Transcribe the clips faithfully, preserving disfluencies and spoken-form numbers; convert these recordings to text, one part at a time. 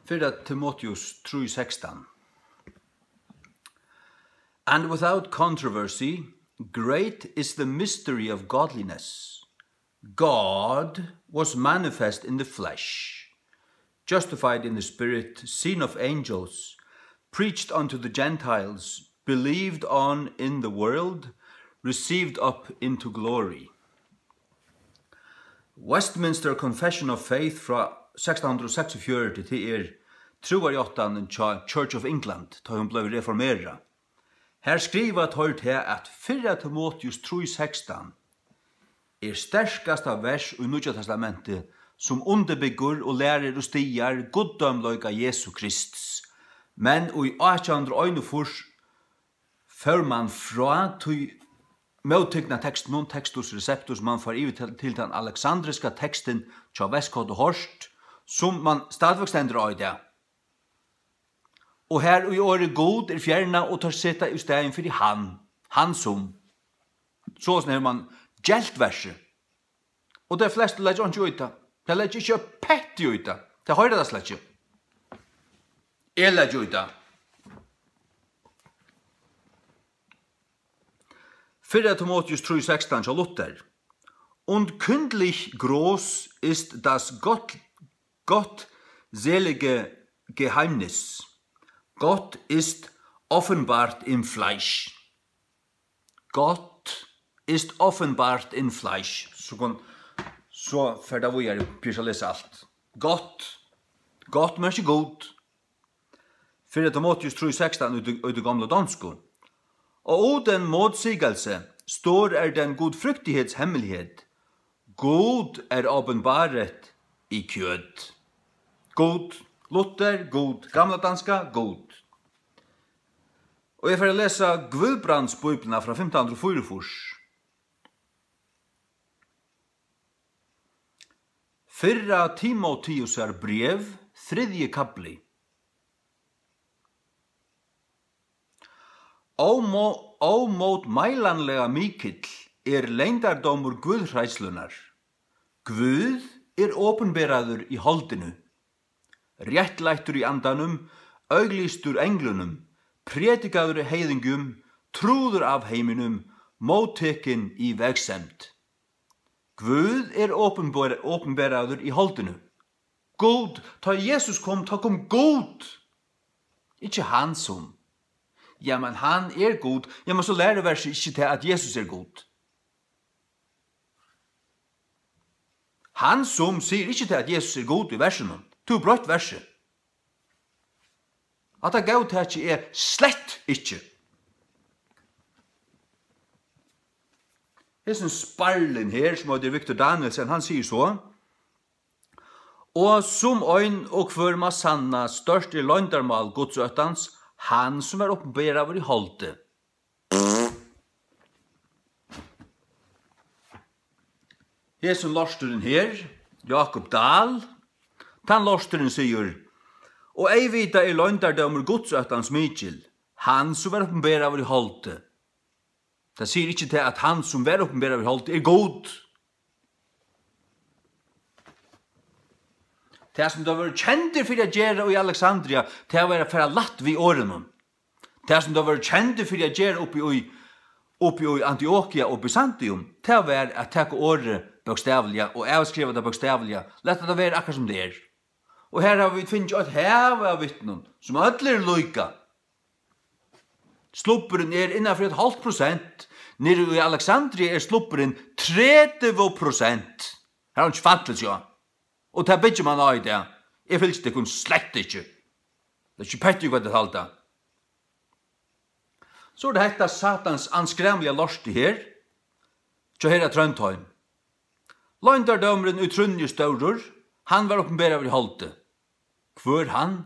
Fyrra Timoteus trý sekstan. And without controversy, great is the mystery of godliness. God was manifest in the flesh, justified in the spirit, seen of angels, preached unto the Gentiles, believed on in the world, received up into glory. Westminster Confession of Faith frá sekstan hundrað og seksogfjøruti, tað er trúarjáttanin hjá Church of England, tá hon bleiv reformerað. Har skriva teir tað, at fyrra Timoteus trý sekstan er sterkasta vers í Nýggja Testamenti, sum undirbyggur og lærir og stigar guddómleika Jesu Krists. Men í átjan hundrað og einogfýrs fór mann frá tí móttikna tekstinum, Textus Receptus, mann fór yvir til, til tann aleksandriska tekstin hjá Westcott og Hort, sum mann stadigvæk stendur á í dag. Og har í orðið Gud er fjerna, og teir seta í staðin fyri hann, hann sum. Soleiðis hevur mann gelt versið. Og tey flestu leggja einki í tað. Tey leggja ikki eitt petti í tað. Tey hoyra tað slett ikki. Eg leggi í tað. Fyrra Timoteus trý sekstan hjá Luther. Und kündlich groß ist das Gott, gottselige Geheimnis. Gott ist offenbart im Fleisch. Gott ist offenbart im Fleisch. So kann, so fer tað víðari, Pyrsa lesa alt. Gott, Gott merkir Gud. Fyrra Timoteus trý sekstan í tí, í tí gomlu donsku. Og uden modsigelse står er den gudfrygtighedshemmelighed. Gud er åbenbaret i kød. Gud, Luther, Gud, gamla danska, Gud. Og eg fari at lesa Guðbrandsbíbliuna frá fimtan hundrað og fýraogfýrs. Fyrra Timoteusar bræv, triði kafli. Ómó-, ómótmælanliga mikill er leyndardómur guðhræðslunnar. Guð er opinberaður í holdinu, réttlættur í andanum, auglýstur englunum, predikaður heiðingjum, trúður av heiminum, móttekin í vegsemd. Guð er opinber-, opinberaður í holdinu. Gud, tá Jesus kom, tá kom Gud. Ikki hann sum. Ja, men hann er Gud. Ja, men so læruversið ikki tað, at Jesus er Gud. Hann sum sigur ikki tað, at Jesus er Gud í versinum. Tú broytt versið. Hatta góðtaki eg slett ikki. Hesin sparlin her, sum eitur Victor Danielsen, hann sigur so: Og sum ein og hvør má sanna, stórt er loyndarmál Guds óttans, hann sum var opinberaður í holdi. Hesin lorturin her, Jákup Dahl, tann lorturin sigur: Og eyðvitað er loyndardómur Guds óttans mikil, hann sum var opinberaður í holdi. Tað sigur ikki tað, at hann sum var opinberaður í holdi er Gud. Tað, sum teir vóru kendir fyri at gera í Alexandria, tað var at fara lætt við orðunum. Tað, sum teir vóru kendir fyri at gera uppi í, uppi í Antiokia og Byzantium, tað var at taka orðið bókstavliga og avskriva tað bókstavliga, lata tað vera akkurát sum tað er. Og her hava vit fingið eitt hav av vitnum, sum øll eru líka. Slubburin er innan fyri eitt hálvt prosent. Niðri í Alexandria er slubburin tretivu prosent. Har er einki fall, sjá. Og tað byggir mann á í dag. Eg fylgi tykkum slett ikki. Tað er ikki petti, hvat tit halda. So er tað hetta satans anskræmliga lortið her, hjá herra Tróndheim. Loyndardómurin í trúnni er stórur, hann var opinberaður í holdi. Hvør hann?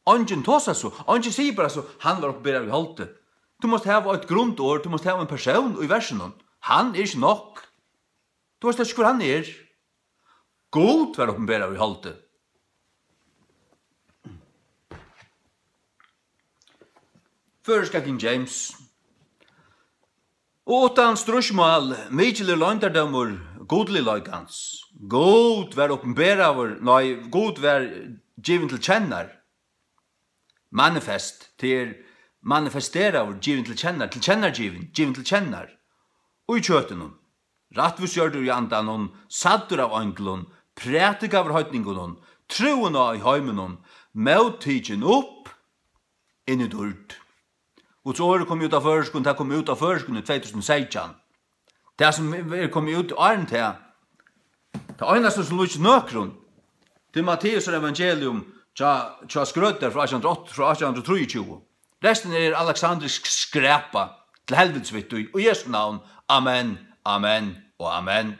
Eingin tosar so, eingin sigur bara so, hann var opinberaður í holdi. Tú mást hava eitt grundorð, tú mást hava ein persón í versinum. Hann er ikki nokk. Tú veitst ikki, hvør hann er. Gud var opinberaður í holdi. Føroyska King James. Og uttan stríðsmál, mikil er loyndardómur gudligleikans. Gud var opinberaður, nei, Gud var givin til kennar. Manifest, tað er manifesteraður, givin til kennar, tilkennagivin, givin til kennar. Í kjøtinum, rættvísgjørdur í andanum, sæddur av einglum, prædikaður heidningunum, trúin á í heiminum, móttikin upp, inn í dýrd. Guds orð er komið út á føroyskum, tað kom út á føroyskum í tvey túsund og seytjan. Tað sum er komið út áðrenn tað, tað einasta sum líkist nøkrum, tað er Matteusar evangelium hjá, hjá Schröder frá átjan hundrað og átta, frá átjan hundrað og trýogtjúgu. Restin er aleksandrisk skræpa, til helvitis við tí, í Jesu navn, amen, amen og amen.